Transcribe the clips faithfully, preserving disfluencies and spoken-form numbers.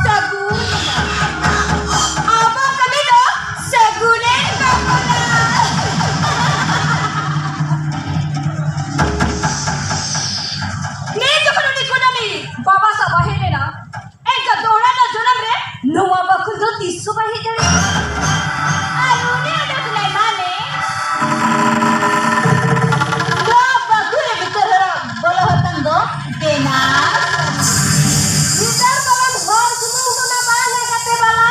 ᱥᱟᱹᱜᱩᱱ᱾ ᱟᱵᱚ ᱠᱟᱹᱢᱤ ᱫᱚ ᱥᱟᱹᱜᱩᱱᱮᱱ ᱵᱟᱯᱞᱟ᱾ ᱱᱤᱛ ᱡᱚᱠᱷᱚᱱ ᱩᱱᱤ ᱠᱩᱱᱟᱹᱢᱤ ᱵᱟᱵᱟ ᱥᱟᱶ ᱵᱟᱭ ᱦᱮᱡ ᱞᱮᱱᱟ, ᱮᱱᱠᱷᱟᱱ ᱫᱚᱦᱲᱟ ᱨᱮᱱᱟᱜ ᱡᱚᱱᱚᱢ ᱨᱮ ᱱᱚᱣᱟ ᱵᱟᱹᱠᱷᱩᱞ ᱫᱚ ᱛᱤᱥ ᱦᱚᱸ ᱵᱟᱭ ᱦᱮᱡ ᱫᱟᱲᱮᱭᱟᱜᱼᱟ᱾ ᱟᱨ ᱩᱱᱤ ᱚᱸᱰᱮ ᱠᱷᱚᱱᱟᱜ ᱢᱟᱱᱮ ᱱᱚᱣᱟ ᱵᱟᱹᱠᱷᱩᱞ ᱨᱮ ᱵᱷᱤᱛᱟᱹᱨ ᱦᱚᱨᱚᱜ ᱵᱚᱞᱚ ᱦᱟᱛᱟᱝ ᱫᱚ ᱵᱮᱱᱟᱣ᱾ ᱵᱷᱤᱛᱟᱹᱨ ᱵᱚᱞᱚᱱ ᱦᱚᱨ ᱥᱩᱢᱩᱝ ᱫᱚ ᱱᱟ ᱵᱟᱝ ᱦᱮᱡ ᱠᱟᱛᱮ ᱵᱟᱞᱟ᱾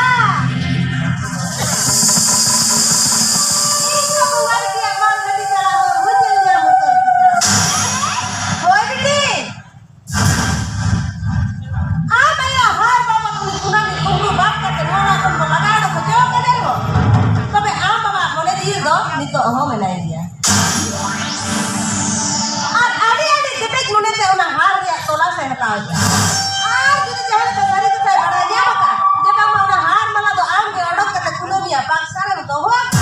ᱤᱧ ᱦᱚᱸ ᱵᱚᱸᱜᱟ ᱵᱤᱴᱤᱭᱟᱜ ᱢᱟᱲ ᱜᱷᱟᱹᱴᱤ ᱪᱟᱞᱟᱣ ᱦᱚᱨ ᱦᱚᱸ ᱧᱮᱞ ᱧᱟᱢ ᱩᱛᱟᱹᱨ ᱠᱮᱫᱟ᱾ ᱦᱳᱭ ᱵᱤᱴᱤ᱾ ᱟᱢ ᱟᱭᱳ ᱦᱚᱲ ᱵᱟᱵᱟ ᱠᱚ ᱠᱩᱱᱟᱹᱢᱤ ᱠᱩᱢᱵᱽᱲᱩ ᱵᱟᱫ ᱠᱟᱛᱮ ᱱᱚᱣᱟ ᱠᱷᱚᱱ ᱵᱚ ᱞᱟᱜᱟᱣ ᱫᱚ ᱠᱚ ᱪᱮᱫ ᱠᱟᱱᱟ ᱠᱚ? ᱛᱚᱵᱮ ᱟᱢ ᱵᱟᱵᱟ ᱢᱚᱱᱮ ᱡᱤᱣᱤ ᱫᱚ ᱱᱤᱛᱚᱜ ᱦᱚᱸ ᱢᱮᱱᱟᱭ ᱜᱮᱭᱟ᱾ ᱟᱨ ᱟᱹᱰᱤ ᱟᱹᱰᱤ ᱠᱮᱴᱮᱡ ᱢᱚᱱᱮᱛᱮ ᱚᱱᱟ ᱦᱟᱨ ᱨᱮᱭᱟᱜ ᱛᱚᱞᱟᱥ ᱮ ᱦᱟᱛᱟᱣ ᱮᱫᱟ᱾ ᱟᱨ ᱡᱩᱫᱤ ᱡᱟᱦᱟᱸ ᱞᱮᱠᱟ ᱥᱟᱹᱨᱤ ᱠᱟᱛᱷᱟᱭ ᱵᱟᱲᱟᱭ ᱧᱟᱢ ᱟᱠᱟᱫ ᱡᱮ ᱵᱟᱝᱢᱟ ᱚᱱᱟ ᱦᱟᱨ ᱢᱟᱞᱟ ᱫᱚ ᱟᱢ ᱜᱮ ᱚᱰᱚᱠ ᱠᱟᱛᱮ ᱠᱩᱱᱟᱹᱢᱤᱭᱟᱜ ᱵᱟᱠᱥᱟ ᱨᱮᱢ ᱫᱚᱦᱚ ᱟᱠᱟᱫᱟ,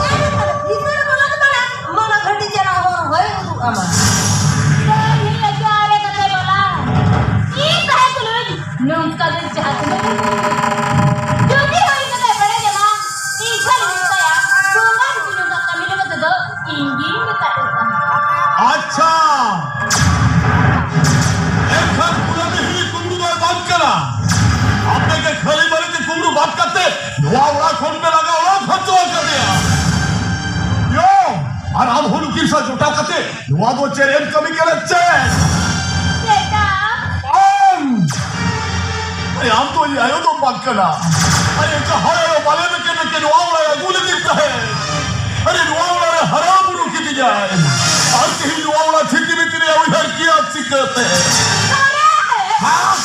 ᱮᱱᱠᱷᱟᱱ ᱵᱷᱤᱛᱟᱹᱨ ᱵᱚᱞᱚᱱ ᱢᱟᱲᱟᱝ ᱢᱟᱞᱟ ᱜᱷᱟᱹᱴᱤ ᱪᱟᱞᱟᱣ ᱦᱚᱨ ᱦᱚᱭ ᱩᱫᱩᱜ ᱟᱢᱟ᱾ ᱵᱟᱹᱧ ᱦᱮᱡ ᱟᱠᱟᱫᱼᱟ ᱟᱞᱮ ᱠᱟᱛᱮ ᱵᱟᱞᱟ᱾ ᱤᱧ ᱛᱟᱦᱮᱸ ᱛᱩᱞᱩᱡ ᱱᱚᱝᱠᱟ ᱫᱚ ᱡᱟᱦᱟᱸ ᱛᱤᱱᱟᱹᱜ ᱜᱮ ᱡᱩᱫᱤ ᱦᱩᱭ ᱠᱟᱛᱮ ᱵᱟᱲᱟᱭ ᱧᱟᱢᱟ, ᱤᱧ ᱠᱷᱟᱱ ᱤᱧ ᱢᱮᱛᱟᱭᱟ, ᱵᱚᱸᱜᱟ ᱵᱩᱨᱩ ᱱᱚᱝᱠᱟ ᱠᱟᱹᱢᱤ ᱞᱮᱠᱟ ᱛᱮᱫᱚ ᱤᱧ ᱜᱤᱧ ᱢᱮᱛᱟᱫ ᱠᱚ ᱛᱟᱦᱮᱸᱫ᱾ ᱟᱪᱪᱷᱟ, ᱮᱱᱠᱷᱟᱱ ᱠᱩᱱᱟᱹᱢᱤ ᱦᱤᱲᱤ ᱠᱩᱢᱵᱽᱲᱩ ᱫᱚᱭ ᱵᱟᱝ ᱠᱟᱱᱟ᱾ ᱟᱯᱮ ᱜᱮ ᱠᱷᱟᱹᱞᱤ ᱵᱟᱹᱲᱤᱡ ᱠᱩᱢᱵᱽᱲᱩ ᱵᱟᱫ ᱠᱟᱛᱮ ᱱᱚᱣᱟ ᱚᱲᱟᱜ ᱠᱷᱚᱱ ᱯᱮ ᱞᱟᱜᱟ ᱚᱲᱟᱜ ᱦᱚᱪᱚ ᱟᱠᱟᱫᱮᱭᱟ᱾ ᱭᱳ, ᱟᱨ ᱟᱢ ᱦᱚᱸ ᱱᱩᱠᱤᱱ ᱥᱟᱶ ᱡᱚᱴᱟᱣ ᱠᱟᱛᱮ ᱱᱚᱣᱟ ᱫᱚ ᱪᱮᱫ ᱮᱢ ᱠᱟᱹᱢᱤ ᱠᱟᱱᱟ, ᱪᱮᱫ? ᱪᱮᱫᱟᱜ? ᱟᱢ! ᱟᱨᱮ, ᱟᱢ ᱫᱚ ᱤᱧ ᱟᱭᱳ ᱫᱚᱢ ᱵᱟᱝ ᱠᱟᱱᱟ᱾ ᱟᱨᱮ, ᱡᱟᱦᱟᱸᱭ ᱟᱭᱳ ᱵᱟᱞᱮ ᱢᱮᱠᱮ ᱢᱮᱠᱮ ᱱᱚᱣᱟ ᱚᱲᱟᱜ ᱮ ᱟᱹᱜᱩ ᱞᱮᱫᱤᱧ ᱛᱟᱦᱮᱸᱫ᱾ ᱟᱨᱮ, ᱱᱚᱣᱟ ᱚᱲᱟᱜ ᱨᱮ ᱦᱟᱨᱟ ᱵᱩᱨᱩ ᱠᱤᱫᱤᱧᱟᱭ᱾ ᱟᱨ ᱛᱮᱦᱮᱧ ᱱᱚᱣᱟ ᱚᱲᱟᱜ ᱛᱷᱤᱛᱤ ᱵᱷᱤᱛᱤᱨ ᱨᱮ ᱩᱭᱦᱟᱹᱨ ᱠᱮᱭᱟ ᱪᱤᱠᱟᱹᱛᱮ? ᱦᱮᱸ?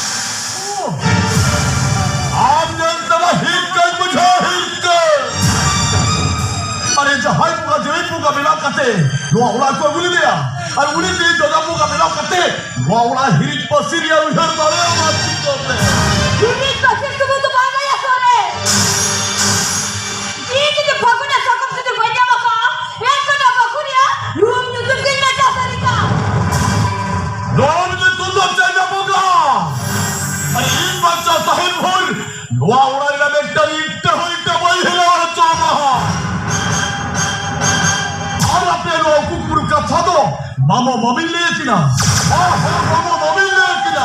ᱟᱢ ᱧᱮᱞ ᱛᱮᱢᱟ ᱦᱤᱨᱠᱟᱹᱧ ᱵᱩᱡᱷᱟᱹᱣ, ᱦᱤᱨᱠᱟᱹ᱾ ᱟᱨᱮ, ᱡᱟᱦᱟᱸᱭ ᱵᱚᱸᱜᱟ ᱡᱟᱹᱲᱤ ᱵᱚᱸᱜᱟ ᱵᱮᱱᱟᱣ ᱠᱟᱛᱮ ᱱᱚᱣᱟ ᱚᱲᱟᱜ ᱠᱚ ᱟᱹᱜᱩ ᱞᱮᱫᱮᱭᱟ, ᱟᱨ ᱩᱱᱤ ᱛᱮ ᱡᱚᱡᱟ ᱵᱚᱸᱜᱟ ᱵᱮᱱᱟᱣ ᱠᱟᱛᱮ ᱱᱚᱣᱟ ᱚᱲᱟᱜ ᱦᱤᱨᱤᱡ ᱯᱟᱹᱥᱤᱨ ᱨᱮᱭᱟᱜ ᱩᱭᱦᱟᱹᱨ ᱫᱟᱲᱮᱭᱟᱜ ᱢᱟ᱾ ᱱᱚᱣᱟ ᱚᱲᱟᱜ ᱨᱮᱱᱟᱜ ᱢᱤᱫᱴᱟᱝ ᱤᱴᱟᱹ ᱦᱚᱸ ᱤᱴᱟᱹ ᱵᱟᱹᱧ ᱦᱤᱞᱟᱹᱣ ᱦᱚᱪᱚ ᱟᱢᱟ᱾ ᱟᱨ ᱟᱯᱮ ᱱᱚᱣᱟ ᱠᱩᱠᱢᱩ ᱠᱟᱛᱷᱟ ᱫᱚ ᱢᱟᱢᱚ ᱢᱟᱢᱤᱧ ᱞᱟᱹᱭ ᱟᱹᱠᱤᱱᱟ᱾ ᱦᱚᱸ, ᱦᱚᱸ, ᱢᱟᱢᱚ ᱢᱟᱢᱤᱧ ᱞᱟᱹᱭ ᱟᱹᱠᱤᱱᱟ᱾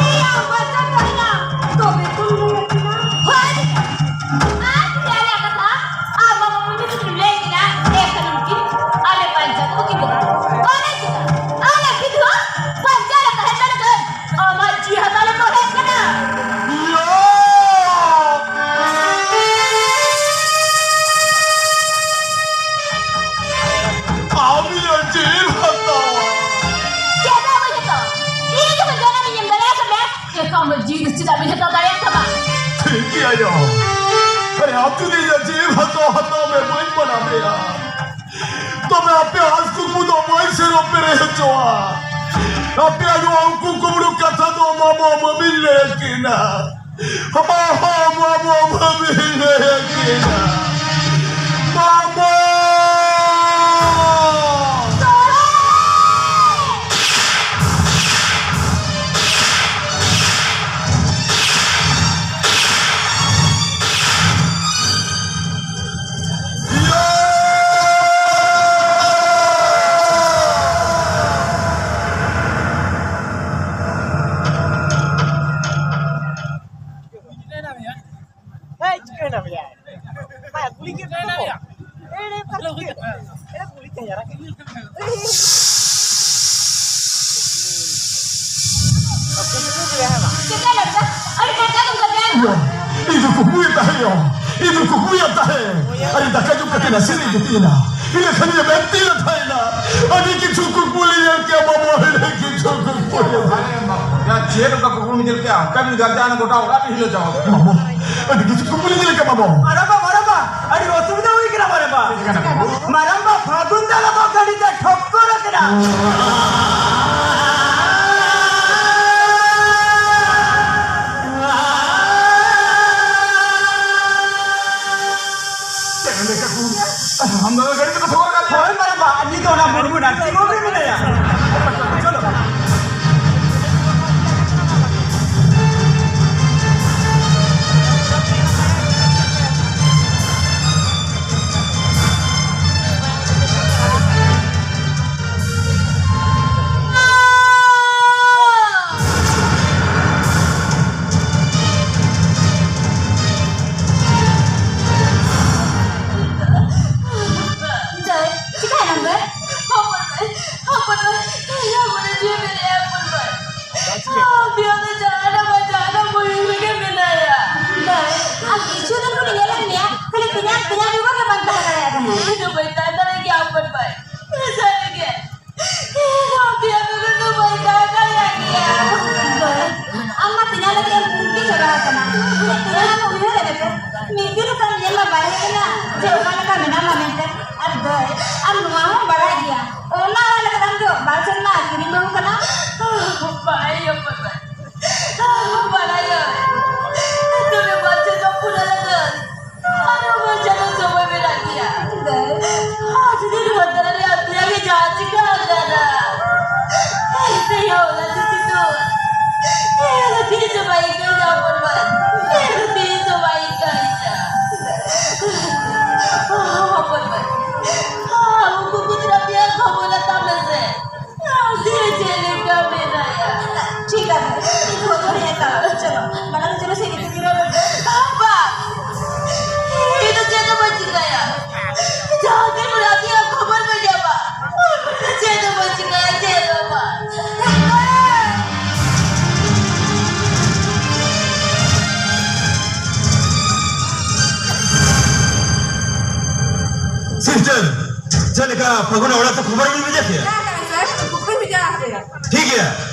ᱮᱭᱟ, ᱵᱟᱪᱟ ᱛᱟᱭᱟ, ᱛᱚᱵᱮ ᱛᱚᱢ ᱞᱟᱹᱭ ᱟᱹᱠᱤᱱᱟ᱾ ᱦᱳᱭ, ᱟᱨ ᱪᱮᱫ ᱨᱮᱭᱟᱜ ᱠᱟᱛᱷᱟ? ᱟᱢ ᱵᱟᱵᱟ ᱢᱚᱱᱮ ᱛᱮᱢ ᱞᱟᱹᱭ ᱠᱮᱫᱟ, ᱮ ᱠᱟᱹᱱᱩᱱ ᱠᱤᱱ, ᱟᱞᱮ ᱵᱟᱧᱪᱟᱣ ᱫᱚ ᱵᱟᱹᱠᱤᱱ ᱫᱚᱦᱚ᱾ ᱚᱱᱮ ᱪᱮᱫᱟ? ᱟᱞᱮ ᱵᱤᱫᱷᱣᱟ ᱵᱟᱧᱪᱟᱣ ᱞᱮ ᱛᱟᱦᱮᱸ ᱠᱟᱱᱟ ᱠᱷᱟᱱ, ᱟᱢᱟᱜ ᱡᱤᱣᱤ ᱦᱟᱛᱟᱣ ᱞᱮ ᱛᱚᱞᱮᱫ ᱠᱟᱱᱟ᱾ ᱭᱟ! ᱟᱢ ᱤᱧᱟᱜ ᱡᱤᱣᱤᱢ ᱦᱟᱛᱟᱣᱟ? ᱪᱮᱫᱟᱜ ᱵᱟᱹᱧ ᱦᱟᱛᱟᱣᱟ? ᱤᱧ ᱡᱚᱠᱷᱚᱱ ᱡᱟᱱᱟᱢ ᱤᱧ ᱮᱢ ᱫᱟᱲᱮᱭᱟᱜ ᱠᱟᱱᱟ, ᱮᱱᱠᱷᱟᱱ ᱟᱢᱟᱜ ᱡᱤᱣᱤ ᱫᱚ ᱪᱮᱫᱟᱜ ᱵᱟᱹᱧ ᱦᱟᱛᱟᱣ ᱫᱟᱲᱮᱭᱟᱜ ᱛᱟᱢᱟ? ᱴᱷᱤᱠ ᱜᱮᱭᱟ ᱭᱟ᱾ ᱟᱨᱮ, ᱟᱢ ᱡᱩᱫᱤ ᱤᱧᱟᱜ ᱡᱤᱣᱤᱢ ᱦᱟᱛᱟᱣ, ᱦᱟᱛᱟᱣ ᱢᱮ, ᱵᱟᱹᱧ ᱢᱟᱱᱟ ᱢᱮᱭᱟ᱾ ᱛᱚᱵᱮ ᱟᱯᱮ ᱟᱥ ᱠᱩᱠᱢᱩ ᱫᱚ ᱵᱟᱹᱧ ᱥᱮᱱᱚᱜ ᱯᱮᱨᱮᱡ ᱦᱚᱪᱚᱣᱟ᱾ ᱟᱯᱮᱭᱟᱜ ᱱᱚᱣᱟ ᱩᱠᱩ ᱠᱩᱢᱲᱩ ᱠᱟᱛᱷᱟ ᱫᱚ ᱢᱟᱢᱚ ᱢᱟᱢᱤᱧ ᱞᱟᱹᱭ ᱟᱹᱠᱤᱱᱟ᱾ ᱦᱚᱸ, ᱦᱚᱸ, ᱢᱟᱢᱚ ᱢᱟᱢᱤᱧ ᱞᱟᱹᱭ ᱟᱹᱠᱤᱱᱟ᱾ ᱢᱟᱢᱚ! ᱦᱮᱸ, ᱪᱤᱠᱟᱹᱭᱮᱱᱟ ᱵᱮᱭᱟ? ᱢᱟ, ᱠᱩᱞᱤ ᱠᱮᱫ ᱠᱚ᱾ ᱮᱲᱮ ᱯᱟᱥ ᱠᱮᱫ᱾ ᱮᱲᱮ ᱠᱩᱞᱤ ᱠᱮᱫ ᱭᱟᱨᱟ᱾ ᱪᱮᱫ ᱞᱮᱠᱟ? ᱟᱹᱰᱤ ᱴᱟᱴᱠᱟ ᱜᱮᱢ ᱠᱟᱹᱢᱤᱭᱟ᱾ ᱤᱧ ᱫᱚ ᱠᱩᱠᱢᱩᱭᱮᱫ ᱛᱟᱦᱮᱸᱭᱟ᱾ ᱤᱧ ᱫᱚ ᱠᱩᱠᱢᱩᱭᱮᱫ ᱛᱟᱦᱮᱸ᱾ ᱟᱹᱰᱤ ᱫᱟᱠᱟ ᱡᱚᱢ ᱠᱟᱛᱮ ᱱᱟᱥᱮ ᱤᱧ ᱜᱤᱛᱤᱡ ᱮᱱᱟ᱾ ᱤᱱᱟᱹ ᱠᱷᱟᱱ ᱤᱧᱟᱹᱜ ᱢᱮᱫ ᱛᱤ ᱨᱮ ᱛᱟᱦᱮᱸᱭᱮᱱᱟ᱾ ᱟᱹᱰᱤ ᱠᱤᱪᱷᱩ ᱠᱩᱠᱢᱩ ᱞᱤᱧ ᱧᱮᱞ ᱠᱮᱫᱼᱟ, ᱵᱟᱵᱟ, ᱟᱹᱰᱤ ᱠᱤᱪᱷᱩ ᱠᱩᱠᱢᱩ᱾ ᱭᱟ, ᱪᱮᱫ ᱚᱱᱠᱟ ᱠᱩᱠᱢᱩᱢ ᱧᱮᱞ ᱠᱮᱫᱼᱟ? ᱚᱱᱠᱟ ᱜᱮ ᱜᱟᱨᱡᱟᱱ ᱜᱚᱴᱟ ᱚᱲᱟᱜ ᱯᱮ ᱦᱤᱞᱟᱹᱣ ᱪᱟᱵᱟ ᱠᱮᱫᱼᱟ᱾ ᱵᱟᱵᱟ, ᱟᱹᱰᱤ ᱠᱤᱪᱷᱩ ᱠᱩᱠᱢᱩ ᱞᱤᱧ ᱧᱮᱞ ᱠᱮᱫᱼᱟ, ᱵᱟᱵᱟ᱾ ᱢᱟᱨᱟᱝᱵᱟ, ᱢᱟᱨᱟᱝᱵᱟ, ᱟᱹᱰᱤ ᱚᱥᱩᱵᱤᱫᱷᱟ ᱦᱩᱭ ᱠᱟᱱᱟ, ᱢᱟᱨᱟᱝᱵᱟ᱾ ᱪᱮᱫ ᱠᱟᱱᱟ ᱵᱟᱵᱟ? ᱢᱟᱨᱟᱝᱵᱟ, ᱯᱷᱟᱹᱜᱩᱱ ᱫᱟ ᱞᱚᱵᱚ ᱜᱟᱹᱰᱤ ᱛᱮ ᱴᱷᱚᱠᱠᱚᱨ ᱟᱠᱟᱱᱟ᱾ ᱟᱢ ᱫᱚ ᱜᱟᱹᱰᱤ ᱛᱮᱯᱮ ᱥᱟᱵ ᱟᱠᱟᱫ ᱞᱮᱭᱟ? ᱦᱳᱭ ᱢᱟᱨᱟᱝᱵᱟ, ᱟᱨ ᱱᱤᱛ ᱫᱚ ᱚᱱᱟ ᱢᱩᱨᱢᱩ ᱱᱟᱨᱥᱤᱝ ᱦᱳᱢ ᱨᱮ ᱢᱮᱱᱟᱭᱟ᱾ ᱪᱚᱞᱚ᱾ ᱡᱟᱭ, ᱪᱤᱠᱟᱹᱭᱮᱱᱟᱢ ᱜᱟᱹᱭ? ᱦᱚᱯᱚᱱ ᱢᱟᱹᱭ, ᱦᱚᱯᱚᱱ ᱢᱟᱹᱭ, ᱤᱧᱟᱜ ᱢᱚᱱᱮ ᱡᱤᱣᱤ ᱢᱮᱱᱟᱭᱟ ᱦᱚᱯᱚᱱ ᱢᱟᱹᱭ᱾ ᱟᱯᱮᱭᱟᱜ ᱫᱚ ᱡᱟᱦᱟᱱᱟᱜ ᱵᱟᱝ ᱡᱟᱦᱟᱱᱟᱜ ᱢᱚᱭᱩᱨ ᱨᱮᱜᱮ ᱢᱮᱱᱟᱭᱟ᱾ ᱜᱟᱹᱭ, ᱟᱢ ᱠᱤᱪᱷᱩ ᱫᱤᱱ ᱠᱷᱚᱱᱤᱧ ᱧᱮᱞᱮᱫ ᱢᱮᱭᱟ, ᱠᱷᱟᱹᱞᱤ ᱛᱮᱧᱟᱝ, ᱛᱮᱧᱟᱝ ᱵᱮᱜᱚᱨ ᱜᱮ ᱵᱟᱢ ᱛᱟᱦᱮᱸ ᱫᱟᱲᱮᱭᱟᱜ ᱠᱟᱱᱟ᱾ ᱤᱧ ᱫᱚ ᱵᱟᱹᱧ ᱛᱟᱦᱮᱸ ᱫᱟᱲᱮᱭᱟᱜ ᱜᱮᱭᱟ ᱦᱚᱯᱚᱱ ᱢᱟᱹᱭ᱾ ᱥᱟᱹᱨᱤ ᱜᱮ᱾ ᱤᱧ ᱫᱚ ᱟᱯᱮᱭᱟᱜ ᱵᱮᱜᱚᱨ ᱫᱚ ᱵᱟᱹᱧ ᱛᱟᱦᱮᱸ ᱫᱟᱲᱮᱭᱟᱜ ᱜᱮᱭᱟ᱾ ᱜᱟᱹᱭ, ᱟᱢ ᱢᱟ ᱛᱮᱧᱟᱝ ᱞᱟᱹᱜᱤᱫ ᱮᱢ ᱠᱩᱝᱠᱤ ᱪᱟᱵᱟ ᱟᱠᱟᱱᱟ᱾ ᱛᱮᱧᱟᱝ ᱟᱢ ᱩᱭᱦᱟᱹᱨ ᱮᱫ ᱯᱮ᱾ ᱢᱤᱫ ᱫᱤᱱ ᱦᱚᱸ ᱛᱟᱢ ᱧᱮᱞ ᱢᱟ ᱵᱟᱭ ᱦᱮᱡ ᱮᱱᱟ᱾ ᱡᱮ ᱚᱠᱟ ᱞᱮᱠᱟ ᱢᱮᱱᱟᱢᱟ ᱢᱮᱱᱛᱮ᱾ ᱟᱨ ᱜᱟᱹᱭ, ᱟᱢ ᱱᱚᱣᱟ ᱦᱚᱸᱢ ᱵᱟᱲᱟᱭ ᱜᱮᱭᱟ, ᱚᱱᱟ ᱚᱲᱟᱜ ᱞᱮᱠᱟ ᱟᱢ ᱫᱚ ᱵᱟᱨ ᱥᱮᱨᱢᱟ ᱠᱤᱨᱤᱧ ᱵᱟᱹᱦᱩ ᱠᱟᱱᱟ᱾ ᱵᱟᱭ ᱦᱩᱭᱩᱜ ᱠᱟᱱᱟ᱾ ᱵᱟᱲᱟᱭᱟ᱾ ᱛᱚᱵᱮ ᱵᱟᱨ ᱥᱮᱨᱢᱟ ᱯᱩᱨᱟᱹ ᱞᱟᱹᱜᱤᱫ ᱟᱨᱦᱚᱸ ᱵᱟᱨ ᱪᱟᱸᱫᱚ ᱥᱚᱢᱚᱭ ᱢᱮᱱᱟᱜ ᱜᱮᱭᱟ᱾ ᱟᱨ ᱡᱩᱫᱤ ᱱᱚᱣᱟ ᱛᱟᱞᱟ ᱨᱮ ᱟᱯᱮᱭᱟᱜ ᱜᱮ ᱡᱟᱦᱟᱸ ᱪᱤᱠᱟᱹ ᱟᱠᱟᱱᱟ, ᱮᱱᱛᱮ ᱭᱟ ᱚᱱᱟ ᱪᱤᱴᱷᱤ ᱫᱚ ᱮᱱ ᱛᱤᱥ ᱦᱚᱸ ᱵᱟᱭ ᱟᱹᱭᱠᱟᱹᱣ ᱧᱟᱢ ᱵᱚᱱ ᱢᱟ᱾ ᱮᱱ ᱛᱤᱥ ᱦᱚᱸ ᱵᱟᱭ ᱟᱹᱭᱠᱟᱹᱣ ᱧᱟᱢ᱾ ᱦᱚᱯᱚᱱ ᱢᱟ, ᱟᱵᱚ ᱠᱚ ᱜᱤᱫᱽᱨᱟᱹ ᱯᱮᱭᱟ ᱠᱷᱚᱵᱚᱨ ᱦᱟᱛᱟᱣ ᱢᱮᱥᱮ᱾ ᱟᱢ ᱫᱚ ᱪᱮᱫ ᱞᱮᱠᱟ ᱢᱮᱱᱟᱭᱟ? ᱴᱷᱤᱠ ᱟᱪᱷᱮ, ᱤᱧ ᱠᱷᱚᱵᱚᱨᱤᱧ ᱦᱟᱛᱟᱣᱟ᱾ ᱪᱚᱞᱚ, ᱢᱟᱲᱟᱝ ᱪᱚᱞᱚ ᱥᱮ ᱜᱤᱛᱤᱡ ᱡᱤᱨᱟᱹᱣ ᱞᱮᱱ ᱜᱮ᱾ ᱵᱟᱝ, ᱤᱧ ᱫᱚ ᱪᱮᱫ ᱦᱚᱸ ᱵᱟᱹᱧ ᱪᱤᱠᱟᱹᱭᱟ᱾ ᱡᱟᱦᱟᱸ ᱛᱤᱱ ᱵᱷᱳᱨ ᱟᱯᱮᱭᱟᱜ ᱠᱷᱚᱵᱚᱨ ᱵᱟᱹᱧ ᱧᱟᱢᱟ, ᱩᱱ ᱵᱷᱳᱨ ᱫᱚ ᱪᱮᱫ ᱦᱚᱸ ᱵᱟᱹᱧ ᱪᱤᱠᱟᱹᱭᱟ, ᱪᱮᱫ ᱦᱚᱸ ᱵᱟᱝ᱾ ᱥᱤᱥᱴᱟᱨ, ᱪᱮᱫ ᱞᱮᱠᱟ ᱯᱷᱟᱹᱜᱩᱱ ᱚᱲᱟᱜ ᱛᱮ ᱠᱷᱚᱵᱚᱨ ᱵᱮᱱ ᱵᱷᱮᱡᱟ ᱠᱮᱭᱟ? ᱦᱮᱸ, ᱦᱮᱸ, ᱥᱟᱨ, ᱠᱷᱚᱵᱚᱨ ᱵᱷᱮᱡᱟ ᱟᱠᱟᱫᱟ᱾ ᱴᱷᱤᱠ ᱜᱮᱭᱟ,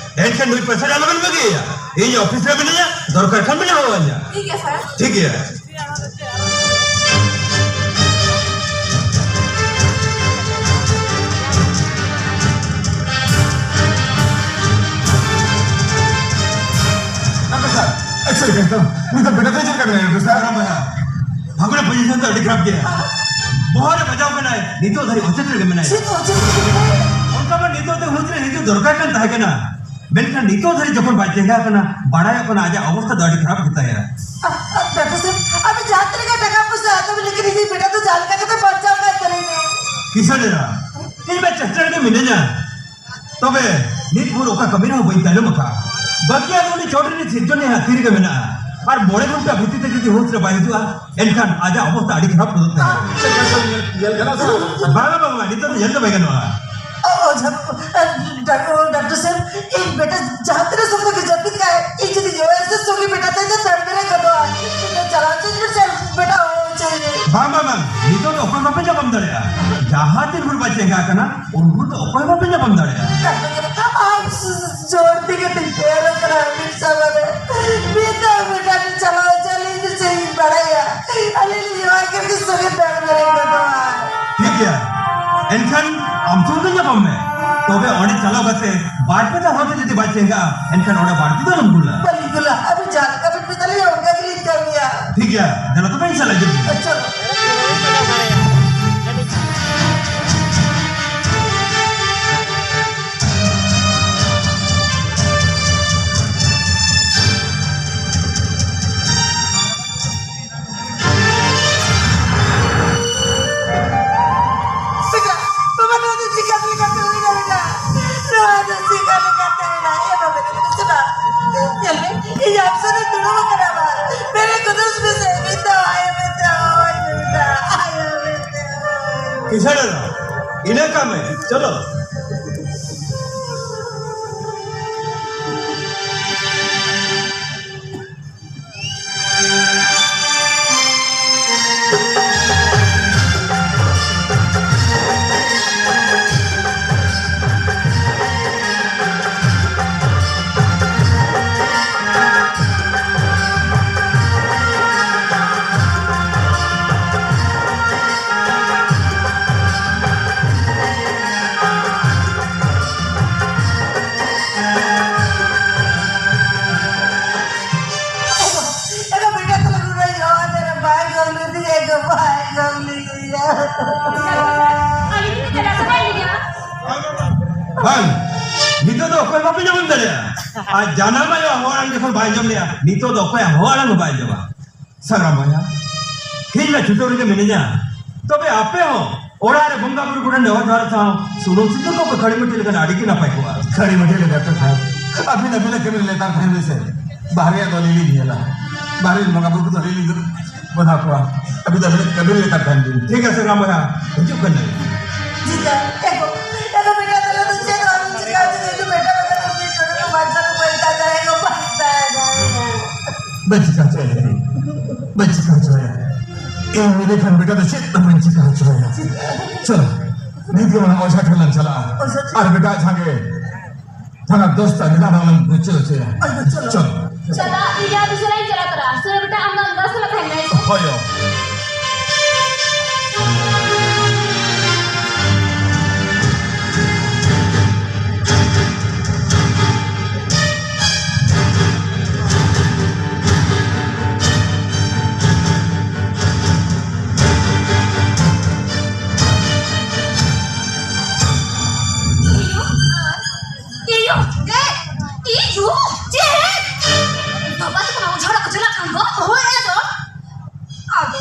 ᱮᱱᱠᱷᱟᱱ ᱱᱩᱭ ᱯᱮᱥᱮᱱᱴ ᱟᱞᱚᱵᱮᱱ ᱵᱟᱹᱜᱤᱭᱮᱭᱟ᱾ ᱤᱧ ᱚᱯᱷᱤᱥ ᱨᱮ ᱢᱤᱱᱟᱹᱧᱟ, ᱫᱚᱨᱠᱟᱨ ᱠᱷᱟᱱ ᱵᱮᱱ ᱦᱚᱦᱚ ᱟᱹᱧᱟ᱾ ᱴᱷᱤᱠ ᱜᱮᱭᱟ, ᱥᱟᱨ᱾ ᱴᱷᱤᱠ ᱜᱮᱭᱟ᱾ ᱰᱟᱠᱛᱟᱨ ᱥᱟᱨ, ᱮᱠᱥᱨᱮ ᱠᱟᱱ ᱛᱟᱢ᱾ ᱩᱱᱤ ᱫᱚ ᱵᱮᱰ ᱨᱮ ᱪᱮᱫ ᱞᱮᱠᱟ ᱢᱮᱱᱟᱭᱟ, ᱰᱟᱠᱛᱟᱨ ᱥᱟᱨ? ᱯᱷᱟᱹᱜᱩᱱ ᱯᱚᱡᱤᱥᱚᱱ ᱫᱚ ᱟᱹᱰᱤ ᱠᱷᱟᱨᱟᱯ ᱜᱮᱭᱟ᱾ ᱵᱚᱦᱚᱜ ᱨᱮ ᱵᱟᱡᱟᱣ ᱠᱟᱱᱟᱭ, ᱱᱤᱛᱚᱜ ᱫᱷᱟᱹᱨᱤᱡ ᱚᱪᱮᱛ ᱨᱮᱜᱮ ᱢᱮᱱᱟᱭᱟ᱾ ᱪᱮᱫ ᱚᱪᱮᱛ ᱨᱮ ᱢᱮᱱᱟᱭᱟ? ᱚᱱᱠᱟ ᱢᱟ ᱱᱤᱛᱚᱜ ᱫᱚ ᱦᱩᱫ ᱨᱮ ᱦᱤᱡᱩᱜ ᱫᱚᱨᱠᱟᱨ ᱠᱟᱱ ᱛᱟᱦᱮᱸ ᱠᱟᱱᱟ, ᱢᱮᱱᱠᱷᱟᱱ ᱱᱤᱛᱚᱜ ᱫᱷᱟᱹᱨᱤᱡ ᱡᱚᱠᱷᱚᱱ ᱵᱟᱭ ᱪᱮᱸᱜᱷᱟ ᱟᱠᱟᱱᱟ, ᱵᱟᱲᱟᱭᱚᱜ ᱠᱟᱱᱟ ᱟᱡᱟᱜ ᱚᱵᱚᱥᱛᱷᱟ ᱫᱚ ᱟᱹᱰᱤ ᱠᱷᱟᱨᱟᱯ ᱜᱮᱛᱟᱭᱟ᱾ ᱰᱟᱠᱛᱟᱨ ᱥᱟᱦᱮᱵ, ᱟᱵᱤᱱ ᱡᱟᱦᱟᱸ ᱛᱤᱱᱟᱹᱜ ᱜᱟᱱ ᱴᱟᱠᱟ ᱯᱚᱭᱥᱟ ᱦᱟᱛᱟᱣ ᱵᱤᱱ, ᱞᱮᱠᱤᱱ ᱤᱧᱤᱡ ᱵᱮᱴᱟ ᱫᱚ ᱡᱟᱦᱟᱸ ᱞᱮᱠᱟ ᱠᱟᱛᱮ ᱵᱟᱧᱪᱟᱣ ᱠᱟᱭ ᱛᱟᱹᱞᱤᱧ ᱵᱤᱱ᱾ ᱠᱤᱥᱟᱹᱬ ᱮᱨᱟ, ᱤᱧ ᱢᱟ ᱪᱮᱥᱴᱟ ᱨᱮᱜᱮ ᱢᱤᱱᱟᱹᱧᱟ᱾ ᱛᱚᱵᱮ ᱱᱤᱛ ᱵᱷᱳᱨ ᱚᱠᱟ ᱠᱟᱹᱢᱤ ᱨᱮᱦᱚᱸ ᱵᱟᱹᱧ ᱛᱟᱭᱱᱚᱢ ᱟᱠᱟᱫᱼᱟ᱾ ᱵᱟᱹᱠᱤᱭᱟᱜ ᱫᱚ ᱩᱱᱤ ᱪᱚᱴ ᱨᱤᱱᱤᱡ ᱥᱤᱨᱡᱚᱱᱤᱭᱟᱹ ᱦᱟᱸᱜ ᱛᱤ ᱨᱮᱜᱮ ᱢᱮᱱᱟᱜᱼᱟ᱾ ᱟᱨ ᱢᱚᱬᱮ ᱜᱷᱚᱱᱴᱟ ᱵᱷᱤᱛᱤᱨ ᱛᱮ ᱡᱩᱫᱤ ᱦᱩᱥ ᱨᱮ ᱵᱟᱭ ᱦᱤᱡᱩᱜᱼᱟ, ᱮᱱᱠᱷᱟᱱ ᱟᱡᱟᱜ ᱚᱵᱚᱥᱛᱟ ᱟᱹᱰᱤ ᱠᱷᱟᱨᱟᱯ ᱜᱚᱫᱚᱜ ᱛᱟᱭᱟ᱾ ᱪᱮᱫ ᱞᱮᱠᱟ ᱧᱮᱞ, ᱧᱮᱞ ᱜᱟᱱᱚᱜᱼᱟ ᱥᱮ ᱵᱟᱝ? ᱵᱟᱝᱟ, ᱵᱟᱝᱟ, ᱱᱤᱛᱚᱜ ᱫᱚ ᱧᱮᱞ ᱫᱚ ᱵᱟᱭ ᱜᱟᱱᱚᱜᱼᱟ᱾ ᱚ, ᱚ, ᱡᱷᱟ-, ᱰᱟᱠ-, ᱰᱟᱠᱛᱟᱨ ᱥᱟᱦᱮᱵ, ᱤᱧ ᱵᱮᱴᱟ ᱡᱟᱦᱟᱸ ᱛᱤᱱᱟᱹᱜ ᱥᱚᱢᱚᱭ ᱜᱮ ᱡᱟᱹᱯᱤᱫ ᱠᱟᱜᱼᱟᱭ, ᱤᱧ ᱡᱩᱫᱤ ᱡᱚᱜᱟᱭ ᱥᱮ ᱥᱚᱸᱜᱮ ᱵᱮᱴᱟ ᱛᱮ ᱫᱚ ᱛᱟᱲᱢᱮᱨᱮ ᱜᱚᱫᱚᱜᱼᱟ᱾ ᱤᱧ ᱫᱚ ᱪᱟᱞᱟᱣ ᱦᱚᱪᱚᱧ ᱵᱮᱴᱟ, ᱪᱟᱞᱟᱣ ᱦᱚᱪᱚᱧ ᱵᱮᱴᱟ, ᱦᱚᱪᱚᱧ ᱵᱮᱴᱟ᱾ ᱵᱟᱝ, ᱵᱟᱝ, ᱵᱟᱝ, ᱱᱤᱛᱚᱜ ᱫᱚ ᱚᱠᱚᱭ ᱵᱟᱯᱮ ᱧᱟᱯᱟᱢ ᱫᱟᱲᱮᱭᱟᱜᱼᱟ᱾ ᱡᱟᱦᱟᱸ ᱛᱤᱱ ᱵᱷᱳᱨ ᱵᱟᱭ ᱪᱮᱸᱜᱷᱟ ᱟᱠᱟᱱᱟ, ᱩᱱ ᱵᱷᱳᱨ ᱫᱚ ᱚᱠᱚᱭ ᱵᱟᱯᱮ ᱧᱟᱯᱟᱢ ᱫᱟᱲᱮᱭᱟᱜᱼᱟ᱾ ᱟᱢ ᱡᱳᱨ ᱛᱮᱜᱮ ᱛᱤᱧ ᱛᱮᱭᱟᱨ ᱟᱠᱟᱱᱟ ᱟᱹᱵᱤᱱ ᱥᱟᱢᱟᱝ ᱨᱮ᱾ ᱢᱤᱫ ᱫᱷᱟᱣ ᱵᱮᱴᱟ ᱵᱤᱱ ᱪᱟᱞᱟᱣ ᱦᱚᱪᱚ ᱟᱹᱞᱤᱧ ᱫᱚ ᱪᱮᱫ ᱤᱧ ᱵᱟᱲᱟᱭᱟ? ᱟᱹᱞᱤᱧ ᱞᱤᱧ ᱱᱚᱣᱟ ᱠᱟᱹᱢᱤ ᱥᱚᱸᱜᱮ ᱛᱟᱲᱢᱮᱨᱮ ᱜᱚᱫᱚᱜᱼᱟ᱾ ᱴᱷᱤᱠ ᱜᱮᱭᱟ, ᱮᱱᱠᱷᱟᱱ ᱟᱢ ᱥᱩᱨ ᱨᱮ ᱧᱟᱯᱟᱢ ᱢᱮ᱾ ᱛᱚᱵᱮ ᱚᱸᱰᱮ ᱪᱟᱞᱟᱣ ᱠᱟᱛᱮ ᱵᱟᱨ ᱯᱮ ᱫᱷᱟᱣ ᱦᱚᱸ ᱡᱩᱫᱤ ᱵᱟᱭ ᱪᱮᱸᱜᱷᱟᱜᱼᱟ, ᱮᱱᱠᱷᱟᱱ ᱚᱸᱰᱮ ᱵᱟᱹᱲᱛᱤ ᱫᱚ ᱟᱞᱚᱢ ᱠᱩᱞᱟ᱾ ᱵᱟᱹᱞᱤᱧ ᱠᱩᱞᱟ, ᱟᱹᱵᱤᱱ ᱡᱟᱦᱟᱸ ᱞᱮᱠᱟ ᱵᱤᱱ ᱢᱮᱛᱟ ᱞᱤᱧᱟ ᱚᱱᱠᱟ ᱜᱮᱞᱤᱧ ᱠᱟᱹᱢᱤᱭᱟ᱾ ᱴᱷᱤᱠ ᱜᱮᱭᱟ, ᱫᱮᱞᱟ ᱛᱚᱵᱮ ᱤᱧ ᱥᱟᱞᱟᱜ ᱦᱤᱡᱩᱜ ᱢᱮ᱾ ᱪᱚᱞᱚ᱾ ᱵᱮᱴᱟ, ᱵᱟᱵᱟ, ᱱᱚᱣᱟ ᱫᱚ ᱪᱤᱠᱟᱹ ᱞᱮᱠᱟᱛᱮ ᱦᱩᱭ ᱫᱟᱲᱮᱭᱟᱜᱼᱟ? ᱱᱚᱣᱟ ᱫᱚ ᱪᱤᱠᱟᱹ ᱞᱮᱠᱟᱛᱮ ᱦᱩᱭ ᱫᱟᱲᱮᱭᱟᱜᱼᱟ? ᱮ ᱵᱟᱵᱟ, ᱱᱚᱣᱟ ᱫᱚ ᱪᱮᱫᱟᱜ? ᱧᱮᱞ ᱢᱮ, ᱤᱧ ᱟᱢ ᱥᱩᱨ ᱨᱮ ᱫᱩᱲᱩᱵ ᱟᱠᱟᱱᱟ, ᱵᱟ᱾ ᱢᱮᱨᱮ ᱠᱚ ᱫᱩᱥ ᱢᱮ ᱥᱮ, ᱵᱮᱴᱟ, ᱟᱭᱳ, ᱵᱮᱴᱟ, ᱟᱭᱳ, ᱵᱮᱴᱟ᱾ ᱠᱤᱥᱟᱹᱬ ᱮᱨᱟ, ᱤᱱᱟᱹ ᱠᱟᱜ ᱢᱮ, ᱪᱚᱞᱚ᱾ ᱟᱹᱞᱤᱧ ᱫᱚ ᱪᱮᱫᱟᱜ ᱥᱮ ᱵᱟᱭ ᱞᱟᱹᱭᱟ? ᱵᱟᱝ, ᱱᱤᱛᱚᱜ ᱫᱚ ᱚᱠᱚᱭ ᱵᱟᱯᱮ ᱧᱟᱢ ᱫᱟᱲᱮᱭᱟᱜᱼᱟ᱾ ᱟᱨ ᱡᱟᱱᱟᱢ ᱟᱭᱳ ᱦᱚᱲ ᱟᱲᱟᱝ ᱡᱚᱠᱷᱚᱱ ᱵᱟᱭ ᱟᱸᱡᱚᱢ ᱞᱮᱜᱼᱟ, ᱱᱤᱛᱚᱜ ᱫᱚ ᱚᱠᱚᱭᱟᱜ ᱦᱚᱲ ᱟᱲᱟᱝ ᱦᱚᱸ ᱵᱟᱭ ᱟᱸᱡᱚᱢᱟ᱾ ᱥᱟᱱᱟᱢ ᱵᱚᱭᱦᱟ, ᱤᱧ ᱢᱟ ᱪᱷᱩᱴᱟᱹᱣ ᱨᱮᱜᱮ ᱢᱤᱱᱟᱹᱧᱟ᱾ ᱛᱚᱵᱮ ᱟᱯᱮ ᱦᱚᱸ ᱚᱲᱟᱜ ᱨᱮ ᱵᱚᱸᱜᱟ ᱵᱩᱨᱩ ᱠᱚᱴᱷᱮᱱ ᱱᱮᱦᱚᱨ ᱡᱚᱦᱟᱨ ᱥᱟᱶ ᱥᱩᱱᱩᱢ ᱥᱤᱸᱫᱩᱨ ᱠᱚ ᱠᱷᱟᱹᱲᱤ ᱢᱟᱹᱴᱤ ᱞᱮᱠᱷᱟᱱ ᱟᱹᱰᱤ ᱜᱮ ᱱᱟᱯᱟᱭ ᱠᱚᱜᱼᱟ᱾ ᱠᱷᱟᱹᱲᱤ ᱢᱟᱹᱴᱤ ᱞᱮᱠᱟ ᱛᱚ ᱠᱷᱟᱱ ᱟᱹᱵᱤᱱ ᱟᱹᱵᱤᱱᱟᱜ ᱠᱟᱹᱢᱤ ᱨᱮ ᱞᱮᱛᱟᱲ ᱛᱟᱦᱮᱱ ᱵᱤᱱ ᱥᱮ᱾ ᱵᱟᱦᱨᱮ ᱨᱮᱭᱟᱜ ᱫᱚ ᱟᱹᱞᱤᱧ ᱞᱤᱧ ᱧᱮᱞᱟ, ᱵᱟᱦᱨᱮ ᱨᱮᱱ ᱵᱚᱸᱜᱟ ᱵᱩᱨᱩ ᱠᱚᱫᱚ ᱟᱹᱞᱤᱧ ᱞᱤᱧ ᱵᱚᱫᱷᱟ ᱠᱚᱣᱟ᱾ ᱟᱹᱵᱤᱱ ᱫᱚ ᱟᱹᱵᱤᱱᱟᱜ ᱠᱟᱹᱢᱤ ᱨᱮ ᱞᱮᱛᱟᱲ ᱛᱟᱦᱮᱱ ᱵᱤᱱ᱾ ᱴᱷᱤᱠ ᱟᱪᱷᱮ ᱨᱟᱢ ᱵᱚᱭᱦᱟ, ᱦᱤᱡᱩᱜ ᱠᱟᱱᱟᱞᱤᱧ᱾ ᱡᱤᱡᱟ, ᱮᱜᱳ, ᱮᱜᱳ ᱵᱮᱴᱟ, ᱛᱟᱦᱞᱮ ᱫᱚ ᱪᱮᱫ ᱦᱚᱸ ᱟᱞᱚᱢ ᱪᱤᱠᱟᱹ ᱦᱚᱪᱚ, ᱤᱧ ᱫᱚ ᱵᱮᱴᱟ ᱵᱮᱴᱟ ᱫᱚ ᱢᱤᱫ ᱰᱚᱸᱰᱮ ᱫᱚ ᱵᱟᱧᱪᱟᱣ ᱫᱚ ᱵᱟᱹᱧ ᱛᱟᱦᱮᱸ ᱫᱟᱲᱮᱭᱟᱜᱼᱟ, ᱵᱟᱧᱪᱟᱣ ᱫᱟᱲᱮᱭᱟᱜᱼᱟ᱾ ᱵᱟᱹᱧ ᱪᱤᱠᱟᱹ ᱦᱚᱪᱚᱭᱟ, ᱵᱟᱹᱧ ᱪᱤᱠᱟᱹ ᱦᱚᱪᱚᱭᱟ᱾ ᱤᱧ ᱢᱮᱱ ᱞᱮᱠᱷᱟᱱ ᱵᱮᱴᱟ ᱫᱚ ᱪᱮᱫ ᱦᱚᱸ ᱵᱟᱹᱧ ᱪᱤᱠᱟᱹ ᱦᱚᱪᱚᱭᱟ᱾ ᱪᱚᱞᱚ, ᱱᱤᱛ ᱜᱮ ᱚᱱᱟ ᱚᱡᱷᱟ ᱴᱷᱮᱱ ᱞᱟᱝ ᱪᱟᱞᱟᱜᱼᱟ᱾ ᱚᱡᱷᱟ ᱴᱷᱮᱱ? ᱟᱨ ᱵᱮᱴᱟ ᱡᱟᱦᱟᱸ ᱜᱮ ᱛᱷᱟᱱᱟ ᱫᱚᱥ ᱛᱟᱹᱨᱤᱠᱷ ᱨᱮ ᱟᱞᱟᱝ ᱵᱩᱡᱷᱟᱹᱣ ᱦᱚᱪᱚᱭᱟ᱾ ᱟᱪᱪᱷᱟ, ᱪᱚᱞᱚ᱾ ᱪᱚᱞᱚ᱾ ᱪᱟᱞᱟᱜ, ᱤᱧ ᱟᱹᱛᱩ ᱥᱮᱫ ᱤᱧ ᱪᱟᱞᱟᱜ ᱠᱟᱱᱟ᱾ ᱥᱮ ᱵᱮᱴᱟ, ᱟᱢ ᱫᱚ ᱫᱚᱥ ᱛᱟᱞᱟ ᱛᱟᱦᱮᱱ ᱢᱮ᱾ ᱦᱳᱭ ᱭᱳ᱾ ᱤᱭᱩ, ᱪᱮᱫ? ᱤᱭᱩ, ᱪᱮᱫ? ᱵᱟᱵᱟ ᱛᱟᱠᱚ ᱢᱟ ᱚᱡᱷᱟ ᱚᱲᱟᱜ ᱠᱚ ᱪᱟᱞᱟᱜ ᱠᱟᱱ ᱫᱚ᱾ ᱦᱳᱭ, ᱟᱫᱚ? ᱟᱫᱚ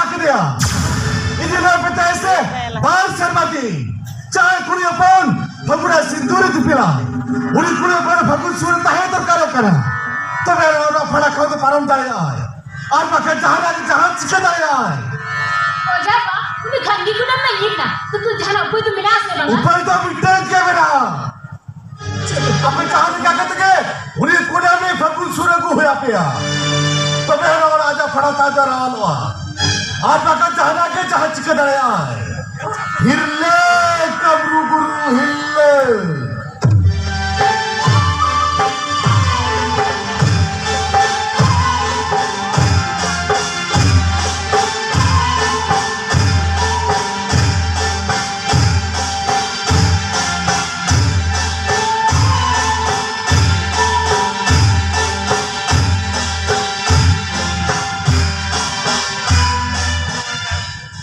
ᱟᱠᱟᱫᱮᱭᱟ᱾ ᱤᱫᱤ ᱞᱮ ᱢᱮᱛᱟᱭ ᱥᱮ ᱵᱟᱨ ᱥᱮᱨᱢᱟ ᱫᱤᱱ᱾ ᱡᱟᱦᱟᱸᱭ ᱠᱩᱲᱤ ᱦᱚᱯᱚᱱ ᱯᱷᱟᱹᱜᱩᱱ ᱨᱮ ᱥᱤᱸᱫᱩᱨ ᱫᱤᱯᱤᱞᱟ, ᱩᱱᱤ ᱠᱩᱲᱤ ᱦᱚᱯᱚᱱ ᱯᱷᱟᱹᱜᱩᱱ ᱥᱩᱨ ᱨᱮ ᱛᱟᱦᱮᱸ ᱫᱚᱨᱠᱟᱨᱚᱜ ᱠᱟᱱᱟ᱾ ᱛᱚᱵᱮ ᱚᱱᱟ ᱯᱷᱟᱲᱟ ᱠᱷᱚᱱ ᱫᱚ ᱯᱟᱨᱚᱢ ᱫᱟᱲᱮᱭᱟᱜᱼᱟᱭ, ᱟᱨ ᱵᱟᱠᱷᱟᱱ ᱡᱟᱦᱟᱸ ᱨᱮ ᱡᱟᱦᱟᱸ ᱪᱤᱠᱟᱹ ᱫᱟᱲᱮᱭᱟᱜᱼᱟᱭ᱾ ᱚᱡᱷᱟ ᱵᱟ, ᱩᱱᱤ ᱠᱷᱟᱱ ᱜᱮ ᱠᱩᱰᱟᱹᱢ ᱨᱮ ᱧᱤᱨ ᱮᱱᱟ᱾ ᱛᱚ, ᱛᱚ ᱡᱟᱦᱟᱱᱟᱜ ᱩᱯᱟᱹᱭ ᱫᱚ ᱢᱮᱱᱟᱜᱼᱟ ᱥᱮ ᱵᱟᱝᱟ? ᱩᱯᱟᱹᱭ ᱫᱚ ᱢᱤᱫᱴᱟᱝ ᱜᱮ ᱢᱮᱱᱟᱜᱼᱟ᱾ ᱟᱯᱮ ᱡᱟᱦᱟᱸ ᱞᱮᱠᱟ ᱠᱟᱛᱮ ᱜᱮ ᱩᱱᱤ ᱠᱩᱰᱟᱹᱢ ᱨᱮ ᱯᱷᱟᱹᱜᱩᱱ ᱥᱩᱨ ᱟᱹᱜᱩ ᱦᱩᱭ ᱟᱯᱮᱭᱟ, ᱛᱚᱵᱮ ᱮᱱᱟᱝ ᱚᱱᱟ ᱟᱡᱟᱜ ᱯᱷᱟᱲᱟ ᱛᱟᱡᱟ ᱨᱟᱣᱟᱞᱚᱜᱼᱟ᱾ ᱟᱨ ᱵᱟᱠᱷᱟᱱ ᱡᱟᱦᱟᱱᱟᱜ ᱜᱮ ᱡᱟᱦᱟᱸ ᱪᱤᱠᱟᱹ ᱫᱟᱲᱮᱭᱟᱜᱼᱟᱭ᱾ ᱦᱤᱨᱞᱟᱹ ᱠᱟᱹᱢᱨᱩ ᱜᱩᱨᱩ ᱦᱤᱨᱞᱟᱹ᱾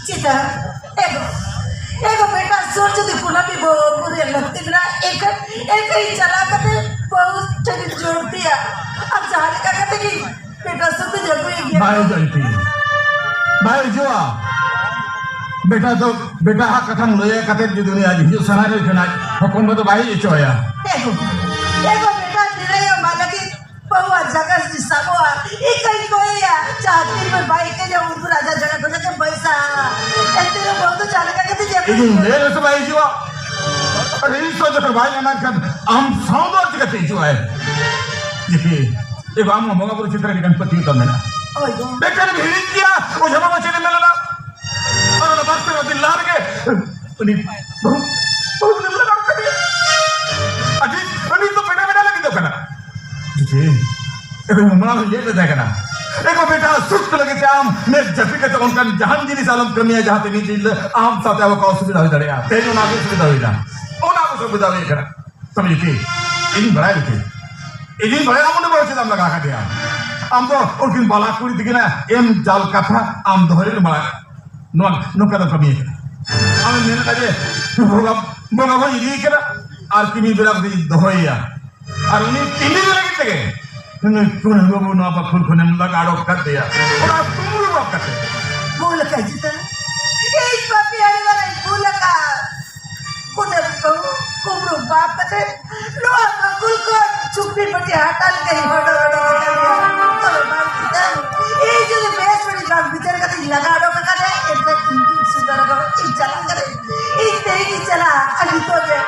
ᱪᱮᱫᱟᱜ? ᱮᱜᱳ, ᱮᱜᱳ ᱵᱮᱴᱟ, ᱥᱩᱨ ᱡᱩᱫᱤ ᱠᱩᱱᱟᱹᱢᱤ ᱵᱟᱹᱵᱩ ᱨᱮ ᱞᱟᱹᱠᱛᱤ ᱢᱮᱱᱟᱜᱼᱟ, ᱮᱱᱠᱷᱟᱱ, ᱮᱱᱠᱷᱟᱱ ᱤᱧ ᱪᱟᱞᱟᱣ ᱠᱟᱛᱮ ᱵᱟᱹᱦᱩ ᱴᱷᱮᱱ ᱤᱧ ᱡᱳᱨ ᱛᱤᱭᱟ᱾ ᱟᱨ ᱡᱟᱦᱟᱸ ᱞᱮᱠᱟ ᱠᱟᱛᱮ ᱜᱮ ᱵᱮᱴᱟ ᱥᱩᱨ ᱫᱚᱧ ᱟᱹᱜᱩᱭᱮ ᱜᱮᱭᱟ᱾ ᱵᱟᱭ ᱦᱤᱡᱩᱜᱼᱟ, ᱵᱟᱭ ᱦᱤᱡᱩᱜᱼᱟ᱾ ᱵᱮᱴᱟ ᱫᱚ, ᱵᱮᱴᱟ ᱦᱟᱜ ᱠᱟᱛᱷᱟᱢ ᱞᱟᱹᱭᱟᱭ ᱠᱟᱛᱮ ᱡᱩᱫᱤ ᱩᱱᱤ ᱟᱡ ᱦᱤᱡᱩᱜ ᱥᱟᱱᱟ ᱨᱮ ᱠᱷᱟᱱ ᱟᱡ ᱦᱚᱯᱚᱱ ᱵᱟ ᱫᱚ ᱵᱟᱭ ᱦᱮᱡ ᱦᱚᱪᱚ ᱟᱭᱟ᱾ ᱮᱜᱳ, ᱮᱜᱳ ᱵᱮᱴᱟ, ᱱᱤᱨᱟᱹᱭ ᱢᱟ ᱞᱟᱹᱜᱤᱫ ᱵᱟᱹᱦᱩᱣᱟᱜ ᱡᱟᱭᱜᱟ ᱡᱩᱫᱤ ᱥᱟᱵᱚᱜᱼᱟ, ᱤᱠᱟᱹᱧ ᱠᱚᱭᱮᱭᱟ, ᱡᱟᱦᱟᱸ ᱛᱤᱱ ᱵᱷᱳᱨ ᱵᱟᱭ ᱤᱠᱟᱹᱧᱟ, ᱩᱱ ᱵᱷᱳᱨ ᱟᱡᱟᱜ ᱡᱟᱭᱜᱟ ᱠᱷᱚᱱᱟᱜ ᱜᱮ ᱵᱟᱭ ᱥᱟᱦᱟᱜᱼᱟ᱾ ᱮᱱᱛᱮ ᱨᱮᱦᱚᱸ ᱵᱟᱹᱦᱩ ᱫᱚ ᱡᱟᱦᱟᱸ ᱞᱮᱠᱟ ᱠᱟᱛᱮ ᱡᱟᱹᱯᱤᱫ ᱤᱧ ᱞᱟᱹᱭ ᱨᱮᱥᱮ ᱵᱟᱭ ᱦᱤᱡᱩᱜᱼᱟ᱾ ᱟᱨ ᱤᱧ ᱥᱟᱶ ᱡᱚᱠᱷᱚᱱ ᱵᱟᱭ ᱧᱟᱢᱟᱭ ᱠᱷᱟᱱ ᱟᱢ ᱥᱟᱶ ᱫᱚ ᱪᱤᱠᱟᱹᱛᱮ ᱦᱤᱡᱩᱜᱼᱟᱭ? ᱫᱮᱠᱷᱤ, ᱮ ᱵᱟᱝ, ᱵᱚᱸᱜᱟ ᱵᱩᱨᱩ ᱪᱮᱛᱟᱱ ᱨᱮ ᱢᱤᱫᱴᱟᱝ ᱯᱟᱹᱛᱭᱟᱹᱣ ᱛᱟᱢ ᱢᱮᱱᱟᱜᱼᱟ᱾ ᱦᱳᱭ ᱜᱚ᱾ ᱵᱮᱠᱟᱨ ᱮᱢ ᱦᱤᱲᱤᱧ ᱜᱮᱭᱟ, ᱚᱡᱷᱟ ᱵᱟᱵᱟ ᱪᱮᱫ ᱮ ᱢᱮᱱ ᱞᱮᱫᱟ? ᱟᱨ ᱚᱱᱟ ᱵᱟᱨ ᱯᱮ ᱫᱤᱱ ᱞᱟᱦᱟ ᱨᱮᱜᱮ ᱩᱱᱤ ᱵᱟᱹᱦᱩ, ᱵᱟᱹᱦᱩ ᱞᱟᱜᱟᱣ ᱠᱟᱫᱮᱭᱟ᱾ ᱟᱹᱰᱤ, ᱟᱹᱰᱤ ᱫᱚ ᱵᱮᱰᱟ ᱵᱮᱰᱟ ᱞᱟᱹᱜᱤᱫᱚᱜ ᱠᱟᱱᱟ᱾ ᱡᱮ, ᱮᱠᱷᱚᱱ ᱢᱟᱲᱟᱝ ᱤᱧ ᱞᱟᱹᱭ ᱞᱮᱫᱟᱭ ᱠᱟᱱᱟ᱾ ᱮᱠᱷᱚᱱ ᱵᱮᱴᱟ ᱥᱩᱠ ᱞᱟᱹᱜᱤᱫ ᱛᱮ ᱟᱢ ᱢᱮᱫ ᱡᱟᱹᱯᱤᱫ ᱠᱟᱛᱮ ᱚᱱᱠᱟᱱ ᱡᱟᱦᱟᱱ ᱡᱤᱱᱤᱥ ᱟᱞᱚᱢ ᱠᱟᱹᱢᱤᱭᱟ, ᱡᱟᱦᱟᱸᱛᱮ ᱢᱤᱫ ᱫᱤᱱ ᱦᱤᱞᱳᱜ ᱟᱢ ᱥᱟᱶᱛᱮ ᱟᱵᱚ ᱠᱚᱣᱟᱜ ᱚᱥᱩᱵᱤᱫᱷᱟ ᱦᱩᱭ ᱫᱟᱲᱮᱭᱟᱜᱼᱟ᱾ ᱛᱮᱦᱮᱧ ᱚᱱᱟ ᱜᱮ ᱚᱥᱩᱵᱤᱫᱷᱟ ᱦᱩᱭᱱᱟ, ᱚᱱᱟ ᱜᱮ ᱚᱥᱩᱵᱤᱫᱷᱟ ᱦᱩᱭ ᱠᱟᱱᱟ᱾ ᱛᱚᱵᱮ ᱡᱩᱫᱤ ᱤᱧ ᱵᱟᱲᱟᱭ ᱞᱮᱫᱟᱹᱧ, ᱤᱧᱤᱧ ᱵᱟᱲᱟᱭᱟ ᱢᱚᱱᱮ ᱵᱟᱲᱟᱭ ᱪᱮᱫᱟᱜ ᱮᱢ ᱞᱟᱜᱟ ᱠᱟᱫᱮᱭᱟ? ᱟᱢ ᱫᱚ ᱩᱱᱠᱤᱱ ᱵᱟᱞᱟ ᱠᱩᱲᱤ ᱛᱤᱠᱤᱱᱟᱜ ᱮᱢ ᱡᱟᱞ ᱠᱟᱛᱷᱟ ᱟᱢ ᱫᱚᱦᱚᱭ ᱨᱮ ᱵᱟᱲᱟᱭ ᱱᱚᱣᱟ ᱱᱚᱝᱠᱟ ᱫᱚ ᱠᱟᱹᱢᱤ ᱠᱟᱱᱟ᱾ ᱟᱢᱮᱢ ᱢᱮᱱ ᱞᱮᱫᱟ ᱡᱮ ᱵᱚᱸᱜᱟ, ᱵᱚᱸᱜᱟ ᱵᱚᱱ ᱤᱫᱤᱭᱮ ᱠᱟᱱᱟ ᱟᱨ ᱠᱤᱢᱤ ᱵᱮᱲᱟ ᱠᱟᱛᱮᱧ ᱫᱚᱦᱚᱭᱮᱭᱟ᱾ ᱟᱨ ᱩᱱᱤ ᱤᱫᱤ ᱞᱟᱹᱜᱤᱫ ᱛᱮᱜᱮ ᱱᱩᱭ ᱠᱩᱲᱤ ᱵᱟᱹᱵᱩ ᱱᱚᱣᱟ ᱵᱟᱠᱷᱳᱞ ᱠᱷᱚᱱᱮᱢ ᱞᱟᱜᱟ ᱚᱰᱚᱠ ᱠᱟᱫᱮᱭᱟ᱾ ᱚᱱᱟ ᱠᱩᱢᱵᱽᱲᱩ ᱵᱟᱯ ᱠᱟᱛᱮ ᱵᱷᱩᱞ ᱟᱠᱟᱫ ᱡᱤᱛᱟᱹ, ᱤᱧ ᱯᱟᱯᱤ ᱟᱹᱰᱤ ᱢᱟᱨᱟᱝ ᱤᱧ ᱵᱷᱩᱞ ᱟᱠᱟᱫ᱾ ᱠᱩᱰᱟᱹᱢ ᱵᱟᱹᱦᱩ ᱠᱩᱢᱵᱽᱲᱩ ᱵᱟᱯ ᱠᱟᱛᱮ ᱱᱚᱣᱟ ᱵᱟᱹᱠᱩᱞ ᱠᱷᱚᱱ ᱪᱩᱯᱤ ᱯᱟᱹᱴᱤ ᱦᱟᱴᱟ ᱞᱮᱠᱟ ᱤᱧ ᱦᱚᱰᱚᱨ ᱦᱚᱰᱚᱨ ᱟᱠᱟᱫ ᱢᱮᱭᱟ᱾ ᱛᱚᱵᱮ ᱵᱟᱝ ᱡᱤᱛᱟᱹ, ᱤᱧ ᱡᱩᱫᱤ ᱵᱮᱥ ᱵᱟᱹᱲᱤᱡ ᱵᱟᱝ ᱵᱤᱪᱟᱹᱨ ᱠᱟᱛᱮ ᱤᱧ ᱞᱟᱜᱟ ᱚᱰᱚᱠ ᱟᱠᱟᱫ ᱢᱮᱭᱟ, ᱮᱱᱠᱷᱟᱱ ᱤᱧ ᱜᱤᱧ ᱥᱩᱫᱷᱟᱹᱨ ᱟᱠᱟᱫ ᱢᱮᱭᱟ᱾ ᱤᱧ ᱪᱟᱞᱟᱜ ᱠᱟᱱᱟ, ᱤᱧ ᱛᱮᱦᱮᱧ ᱜᱤᱧ ᱪᱟᱞᱟᱜᱼᱟ᱾ ᱟᱨ ᱱᱤᱛᱚᱜ ᱜᱮ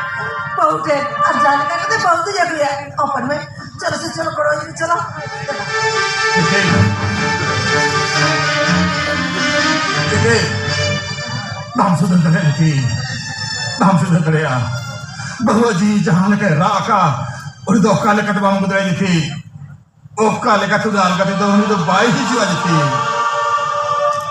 ᱵᱟᱹᱦᱩ ᱴᱷᱮᱱ ᱟᱨ ᱡᱟᱦᱟᱸ ᱞᱮᱠᱟ ᱠᱟᱛᱮ ᱵᱟᱹᱦᱩ ᱫᱚᱧ ᱟᱹᱜᱩᱭᱟ᱾ ᱦᱚᱯᱚᱱ ᱢᱟᱹᱭ, ᱪᱚᱞᱚ ᱥᱮ, ᱪᱚᱞᱚ, ᱜᱚᱲᱚ ᱤᱧ ᱪᱚᱞᱚ᱾ ᱱᱤᱠᱷᱤᱞ, ᱱᱤᱠᱷᱤᱞ, ᱵᱟᱢ ᱥᱩᱫᱷᱟᱹᱨ ᱫᱟᱲᱮᱭᱟᱜᱼᱟ ᱱᱤᱠᱷᱤᱞ, ᱵᱟᱢ ᱥᱩᱫᱷᱟᱹᱨ ᱫᱟᱲᱮᱭᱟᱜᱼᱟ᱾ ᱵᱟᱹᱦᱩ ᱡᱤᱣᱤ ᱡᱟᱦᱟᱸ ᱞᱮᱠᱟᱭ ᱨᱟᱜ ᱟᱠᱟᱫ, ᱩᱱᱤ ᱫᱚ ᱚᱠᱟ ᱞᱮᱠᱟᱛᱮ ᱵᱟᱢ ᱟᱹᱜᱩ ᱫᱟᱲᱮᱭᱟᱜᱼᱟ ᱱᱤᱠᱷᱤᱞ, ᱚᱠᱟ ᱞᱮᱠᱟᱛᱮ ᱫᱚ ᱟᱞᱜᱟ ᱛᱮᱫᱚ ᱩᱱᱤ ᱫᱚ ᱵᱟᱭ ᱦᱤᱡᱩᱜᱼᱟ ᱱᱤᱠᱷᱤᱞ᱾